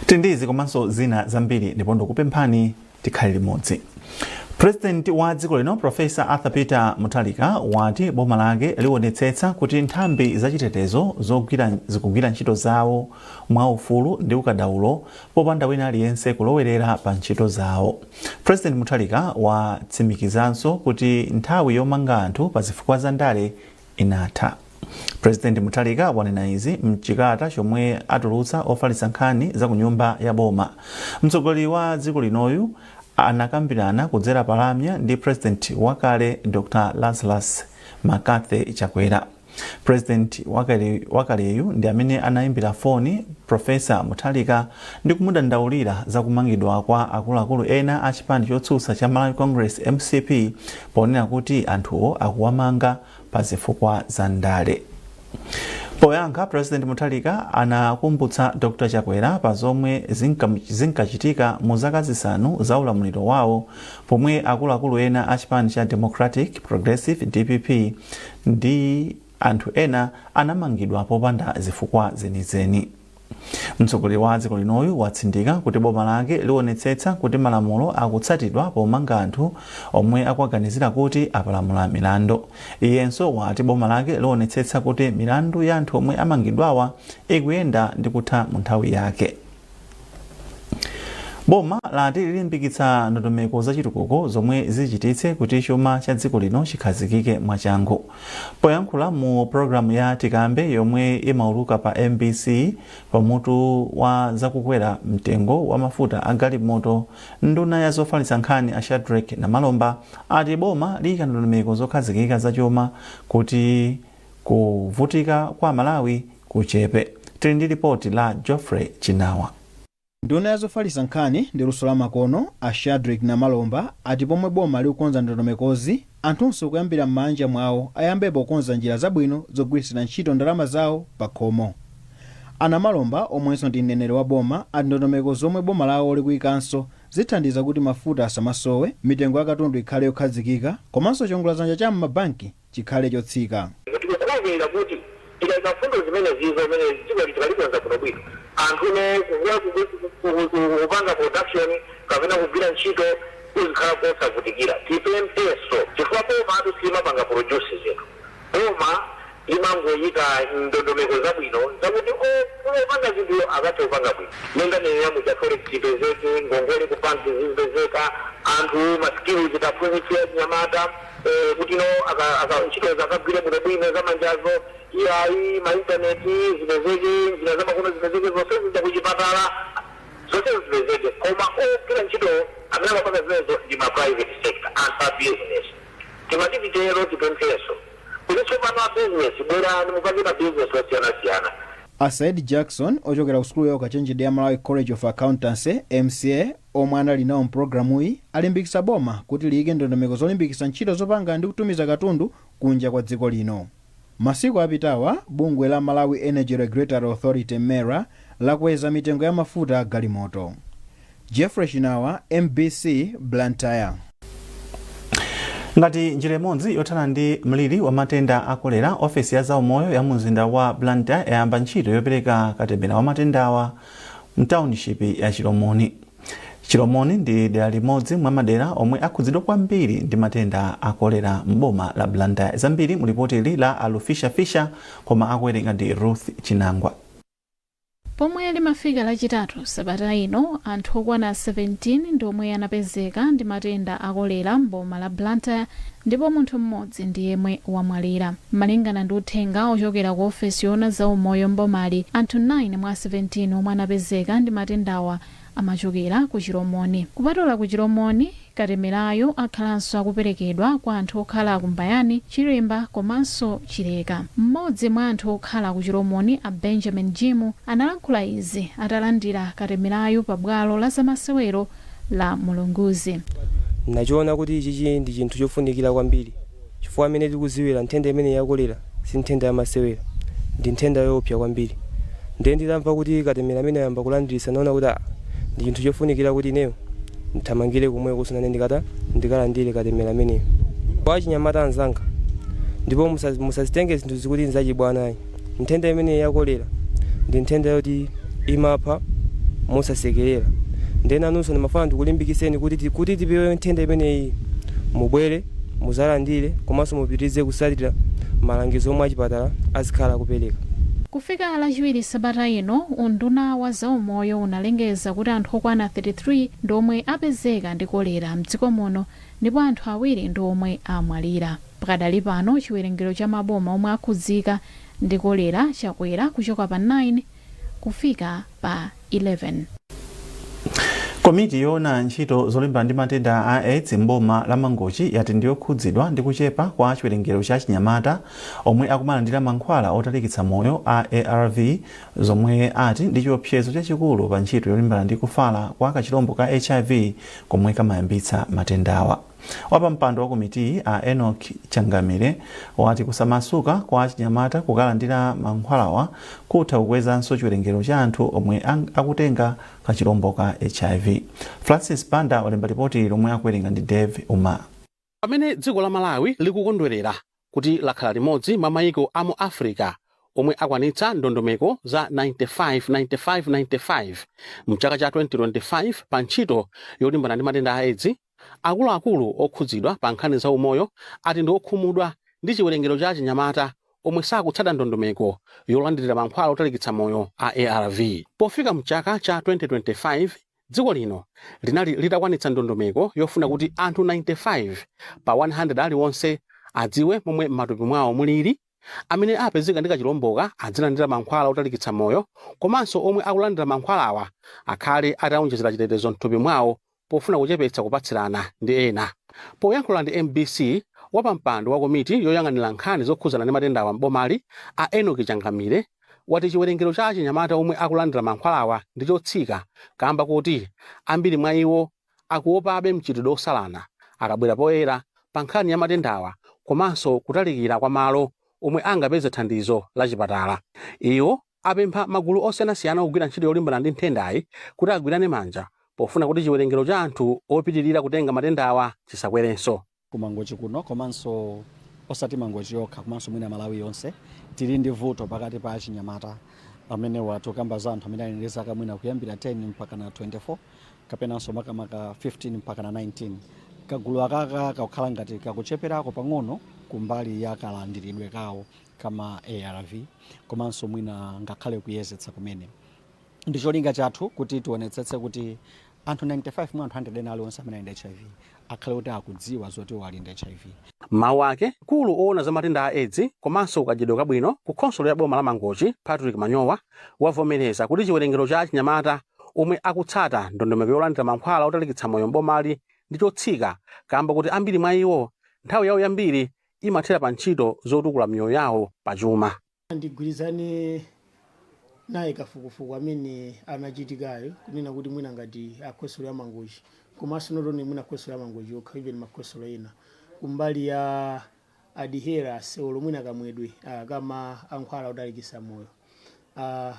Tindizi komanso zina zambiri, ndipo ndikupemphani tikhale limodzi. President wa dziko lino, Professor Arthur Peter Mutharika, wati boma lake liwonetsetsa kuti nthambi zachitetezo zikugwira ntchito zawo mwaufulu ndi ukadaulo, popanda wina aliyense kulowerera pa ntchito zawo. President Mutharika watsimikizanso kuti nthawi yomanga anthu pa zifukwa za ndale inatha. President Mutharika wanena izi mchikalata chomwe atulutsa ofalitsa nkhani za ku nyumba ya boma. Mtsogoleri wa dziko linoyu anakambirana kudzera palamya ndi President wakale Dr Lazarus McCarthy Chakwera. President wakaleyu ndi amene anayimbira foni Professor Mutharika ndi kumudandaulira za kumangidwa kwa akuluakulu ena a chipani chotsutsa cha Malawi Congress, MCP, ponena kuti anthuwo akuwamanga pa zifukwa za ndale. Poyankha, President Mutharika anakumbutsa Dr Chakwera pa zomwe zinkachitika mu zaka 5 za ulamuliro wawo, pomwe akuluakulu ena a chipani cha Democratic Progressive, DPP, ndi anthu ena anamangidwa popanda zifukwa zenizeni. Mtsogoleri wa dziko linoyu watsindika kuti boma lake liwonetsetsa kuti malamulo akutsatidwa pomanga anthu omwe akuwaganizira kuti apalamula milandu. Iyenso wati boma lake liwonetsetsa kuti milandu ya anthu omwe amangidwawa ikuyenda ndi kutha mu nthawi yake. Boma lati lilimbikitsa ndondomeko zachitukuko zomwe zichititse kuti chuma cha dziko lino chikhazikike mwachangu. Poyankhula mu pologalamu ya Tikambe yomwe imauluka pa MBC pamutu wa zakukwera mtengo wa mafuta a galimoto, nduna ya zofalitsa nkhani a Shadric Namalomba ati boma liyika ndondomeko zokhazikika zachuma kuti kuvutika kwa Malawi kuchepe. Tili ndi ripoti la Geoffrey Chinawa. Nduna ya zofalitsa nkhani ndi luso la makono a Shadric Namalomba ati pomwe boma likukonza ndondomekozi, anthunso kuyambira m'manja mwawo ayambepo kukonza njira zabwino zogwiritsira ntchito ndalama zawo pa khomo. A Namalomba, omwenso ndi mneneri wa boma, ati ndondomeko zomwe boma lawo likuyikanso zithandiza kuti mafuta asamasowe, mitengo ya katundu ikhale yokhazikika, komanso chiwongoladzanja cha m'mabanki chikhale chotsika. Tikukhulupirira kuti tikayika mfundo zimene zizo zimene dziko tikalikonza bwinobwino, anthu kupanga production kapena kugwira ntchito kuzikhala kosavutikira. Tipempheso, chifukwa boma atu silimapanga produce zinthu, boma limangoyika ndondomeko zabwino zakuti opanga zinthuyo akathe kupanga bwino. Monga nenera muja, forex ipezeke, ngongole ku banki zizipezeka, anthu ma skills taphunzitse anyamata kuti no ntchito zakagwire bwinobwino zamanjazo. Iyayi, ma internet zipezeke, njira zamakono zipezeke, zonse zija kuchipatala, zonse zipezeke. Koma ogwira ntchito amene amapanga zimenezo ndi ma private sector, anthu a business. Timati titero, tipempheso kuti tsopano a business, bwerani mupange ma business osiyanasiyana. A Said Jackson ochokera ku sukulu ya ukachenjede ya Malawi College of Accountancy, MCA, omwe anali nawo mpulogalamuyi, alimbikitsa boma kuti liyike ndondomeko zolimbikitsa ntchito zopanga ndi kutumiza katundu kunja kwa dziko lino. Masiku apitawa, bungwe la Malawi Energy Regulatory Authority, MERA, lakweza mitengo ya mafuta a galimoto. Jeffrey Chinawa, MBC, Blantyre. Ngati njira imodzi yothana ndi mliri wa matenda a kolera, ofesi ya zaumoyo ya mumzinda wa Blantyre yayamba ntchito yopereka katemera wa matendawa mtownship ya Chilomoni. Chilomoni ndi dera limodzi mwa madera omwe akhudzidwa kwambiri ndi matenda a kolera m'boma la Blantyre. Zambiri mu lipoti ili la Alufisha Fisha, koma akuwerenga ndi Ruth Chinangwa. Pomwe limafika Lachitatu sabata ino, anthu okwana 17 ndi omwe anapezeka ndi matenda a kolera m'boma la Blantyre, ndipo munthu mmodzi ndi yemwe wamwalira. Malingana ndi uthenga ochokera ku ofesi yoona za umoyo m'bomali, anthu 9 mwa 17 omwe anapezeka ndi matendawa amachokera ku Chilomoni. Kupatula ku Chilomoni, katemerayo akhalanso akuperekedwa kwa anthu okhala ku Mbayani, Chirimba komanso Chileka. Mmodzi mwa anthu okhala ku Chilomoni, a Benjamin Jimu, analankhula izi atalandira katemerayo pa bwalo la zamasewero la Mulunguzi. Nachiona kuti ichichi ndi chinthu chofunikira kwambiri, chifukwa amene tikuziwira, nthenda imene ya kolera si nthenda yamasewera, ndi nthenda yoopsa kwambiri. Ndiye nditamva kuti katemera amene ayamba kulandiritsa, naona kuti ndi chinthu chofunikira kuti ineyo nthamangire komweko kusanane ndikata ndikalandire katemera ameneyo kwa achinyamata anzanga. Ndipo musazitenge zinthu zikuti nzachibwanayi. Nthenda imene ya kolera ndi nthenda yoti imapha. Mosasekerera. Ndiye nanunso ndimafuna ndikulimbikitseni kuti tipewe nthenda imeneyi, mubwere muzalandire komanso mupitirize kutsatira malangizo omwe achipatala azikhala akupereka. Kufika Lachiwiri sabata ino, unduna wa zaumoyo unalengeza kuti anthu okwana 33 ndi omwe apezeka ndi kolera mdziko muno, ndipo anthu 2 ndi omwe amwalira. Pakadali pano, chiwerengero cha maboma omwe akhudzika ndi kolera chakwera kuchoka pa 9 kufika pa 11. Komiti yoona ntchito zolimbana ndi matenda a AIDS mboma la Mangochi yati ndiyokhudzidwa ndi kuchepa kwa chiwerengero cha chinyamata omwe akumalandira mankhwala otalikitsa moyo a ARV, zomwe ati ndi chiopsezo chachikulu pa ntchito yolimbana ndi kufala kwa kachilombo ka HIV komwe kamayambitsa matendawa. Wapampando wa komitiyi, a Enoch Changamire, wati kusamasuka kwa chinyamata kukalandira mankhwalawa kutha kukwezanso chiwerengero cha anthu omwe akutenga kachilombo ka HIV. Francis Banda walemba ripoti lomwe akuwerenga ndi Dave Uma. Pamene dziko la Malawi likukondwerera kuti lakhala limodzi mwa mayiko a mu Africa omwe akwanitsa ndondomeko za 95 95 95 mchaka cha 2025 pa ntchito yolimbana ndi matenda a AIDS, akuluakulu okhudzidwa pa nkhani za umoyo ati ndi okhumudwa ndi chiwerengero cha achinyamata omwe sakutsata ndondomeko yolandirira mankhwala otalikitsa moyo a ARV. Pofika mchaka cha 2025, dziko lino linali litakwanitsa ndondomeko yofuna kuti anthu 95 pa 100 aliwonse adziwe momwe m'matupi mwawo mulili, amene apezeka ndi kachilomboka adzilandira mankhwala otalikitsa moyo, komanso omwe akulandira mankhwalawa akhale atawonjezera chitetezo mthupi mwawo pofuna kuchepetsa kupatsirana ndi ena. Poyankhula ndi MBC, wapampando wa komiti yoyang'anira nkhani zokhudzana ndi matendawa m'bomali, a Enoch Changamire, wati chiwerengero cha achinyamata omwe akulandira mankhwalawa ndi chotsika kamba kuti ambiri mwa iwo akuopabe mchitidwe osalana akabwera poyera pa nkhani ya matendawa, komanso kutalikira kwa malo omwe angapeze thandizo la chipatala. Iwo apempha magulu osiyanasiyana ogwira ntchito yolimbana ndi nthendayi kuti agwirane manja pofuna kuti chiwerengero cha anthu opitirira kutenga matendawa chisakwerenso. Kumangochi kuno, komanso osati Mangochi yokha, komanso mwina Malawi yonse, tili ndi vuto pakati pa achinyamata amene watukamba za anthu amene ali ndi zaka mwina kuyambira 10 mpaka na 24, kapenanso makamaka 15 mpaka na 19. Kagulu akaka kakukhala ngati kakucheperako pang'ono kumbali ya kalandiridwe kawo kama ARV, komanso mwina ngakhale kuyezetsa kumene. Ndi cholinga chathu kuti tionetsetse kuti anthu 95 mwa anthu 100 ena aliwonse amene ali ndi HIV akhale kuti akudziwa zoti ali ndi HIV. Mawu ake, mkulu oona za matenda a AIDS komanso kadyedwe kabwino ku khonsolo ya boma la Mangochi, Patrick Manyowa, wavomereza kuti chiwerengero cha achinyamata omwe akutsata ndondomeko yolandira mankhwala otalikitsa moyo mbomali ndi chotsika kamba kuti ambiri mwa iwo nthawi yawo yambiri imathera pa ntchito zotukula miyoyo yawo pachuma. Ndigwirizane naye kafukufuku amene anachitikayo kunena kuti mwina ngati akhonsolo ya Mangochi, komanso not only mwina khonsolo ya Mangochi yokha, even makhonsolo ena, kumbali ya adherence olo mwina kamwedwe kama ankhwala otalikitsa moyo,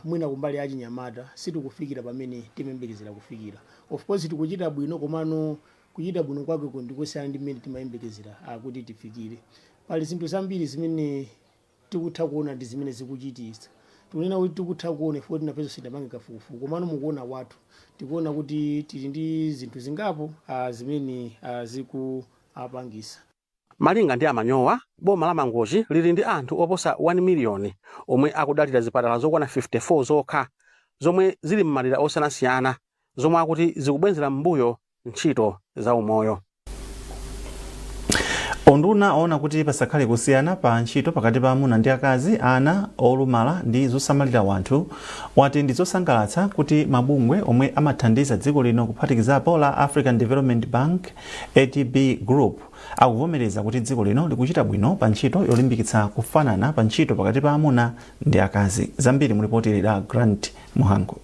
mwina kumbali ya achinyamata sitikufikira pamene timayembekezera kufikira. Of course tikuchita bwino, komano kuchita bwino kwake ndikusiyana ndi mmene timayembekezera kuti tifikire. Pali zinthu zambiri zimene tikutha kuona ndi zimene zikuchititsa. Tikunena kuti tikutha kuona ifo tinapeza, sinapange kafukufuku, komano mukuona kwathu tikuona kuti tili ndi zinthu zingapo zimene zikupangisa. Malinga ndi aManyowa, boma la Mangochi lili ndi anthu oposa 1 miliyoni omwe akudalira zipatala zokwana 54 zokha zomwe zili m'madera osiyanasiyana, zomwe akuti zikubwezera m'mbuyo ntchito za umoyo. Unduna oona kuti pasakhale kusiyana pa ntchito pakati pa amuna ndi akazi, ana olumala ndi zosamalira wanthu wati ndi zosangalatsa kuti mabungwe omwe amathandiza dziko lino, kuphatikizapo la African Development Bank, ADB Group, akuvomereza kuti dziko lino likuchita bwino pa ntchito yolimbikitsa kufanana pa ntchito pakati pa amuna ndi akazi. Zambiri mu ripoti la Grant Muhangu.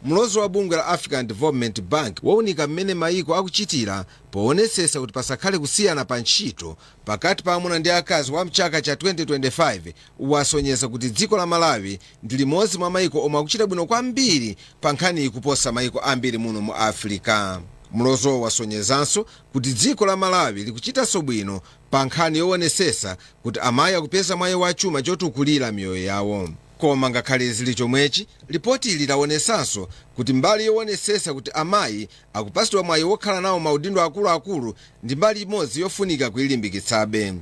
Mlozo wa bungwe la African Development Bank waunika mmene mayiko akuchitira poonetsetsa kuti pasakhale kusiyana pa ntchito pakati pa amuna ndi akazi wa mchaka cha 2025 wasonyeza kuti dziko la Malawi ndi limodzi mwa mayiko omwe akuchita bwino kwambiri pa nkhaniyi kuposa mayiko ambiri muno mu Africa. Mlozowo wasonyezanso kuti dziko la Malawi likuchitanso bwino pa nkhani yoonetsetsa kuti amayi akupeza mwayi wa chuma chotukulira miyoyo yawo. Koma ngakhale zili chomwechi, lipoti ili laonesanso kuti mbali yoonetsetsa kuti amayi akupatsidwa mwayi wokhala nawo maudindo akuluakulu ndi mbali imodzi yofunika kuyilimbikitsabe.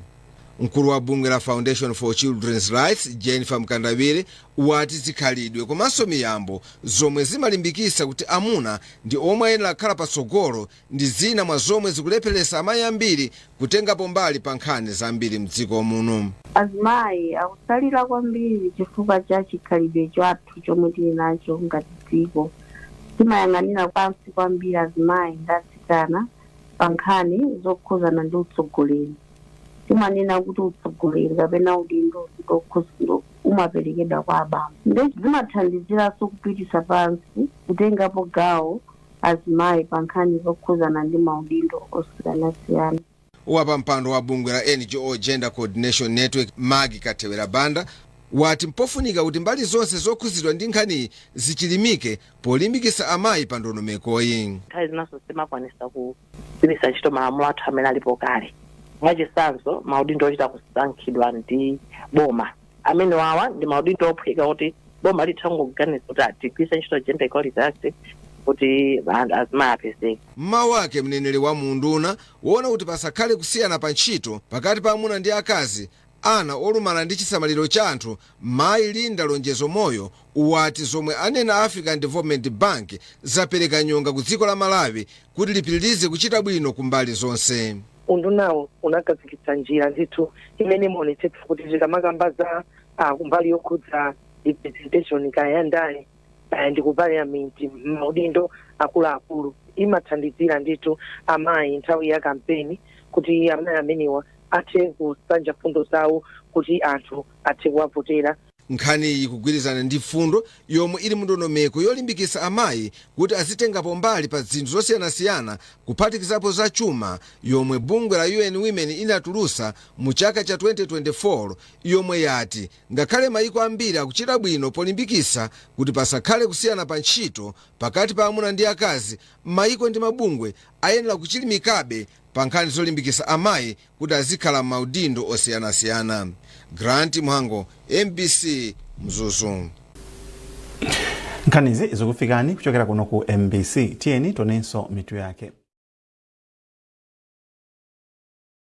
Mkulu wa bungwe la Foundation for Children's Rights, Jennifer Mkandawire, wati zikhalidwe komanso miyambo zomwe zimalimbikitsa kuti amuna ndi omwe ayenera kukhala patsogolo ndi zina mwa zomwe zikulepheretsa amayi ambiri kutengapo mbali pa nkhani zambiri mdziko muno. Azimayi akutsalira kwambiri chifukwa cha chikhalidwe chathu chomwe tili nacho ngati dziko. Timayang'anira pansi kwambiri azimayi ndi atsikana pa nkhani zokhuzana ndi utsogoleri. Timanena kuti utsogoleri kapena udindo umaperekedwa kwa abambo, nde zimathandiziranso kupitisa pansi kutengapo gawo azimayi pa nkhani zokhuzana ndi maudindo osiyanasiyana. Wapampando wa bungwe la NGO Gender Coordination Network, Maggie Kathewera Banda, wati mpofunika kuti mbali zonse zokhuzidwa ndi nkhaniyi zichilimike polimbikitsa amayi pa ndondomekoyi. Nthawi zinanso simakwanisa kugwiritsa ntchito malamulo athu amene alipo kale. Mwachitsanzo, maudindo ochita kusankhidwa ndi boma amene wawa ndi maudindo ophweka kuti boma litha kungoganiza kuti tigwiritse ntchito Gender Equality Act kuti azimayi apezeke. Mmawu ake, mneneri wa munduna woona kuti pasakhale kusiyana pa ntchito pakati pa amuna ndi akazi, ana olumala ndi chisamaliro cha anthu, Mayi Linda Lonjezo Moyo, wati zomwe anena African Development Bank zapereka nyonga ku dziko la Malawi kuti lipitirize kuchita bwino ku mbali zonse. Undunawo unakhazikitsa njira ndithu imene imaonetsetsa kuti tikamakamba za kumbali yokhudza representation, kaya yandale kaya ndi ku parliament, maudindo akuluakulu, imathandizira ndithu amayi nthawi ya kampeni kuti amayi amenewa athe kusanja fundo zawo kuti anthu athe kuwavotera. Nkhani iyi ikugwirizana ndi fundo yomwe ili mndondomeko yolimbikitsa amayi kuti azitengapo mbali pa zinthu zosiyanasiyana, kuphatikizapo za chuma, yomwe bungwe la UN Women inatulutsa mu chaka cha 2024, yomwe yati ngakhale mayiko ambiri akuchita bwino polimbikitsa kuti pasakhale kusiyana pa ntchito pakati pa amuna ndi akazi, mayiko ndi mabungwe ayenera kuchilimikabe pa nkhani zolimbikitsa amayi kuti azikhala m'maudindo osiyanasiyana. Grant Mhango, MBC, Mzuzu. Nkhanizi zikufikani kuchokera kuno ku MBC. Tiyeni tionenso mitu yake.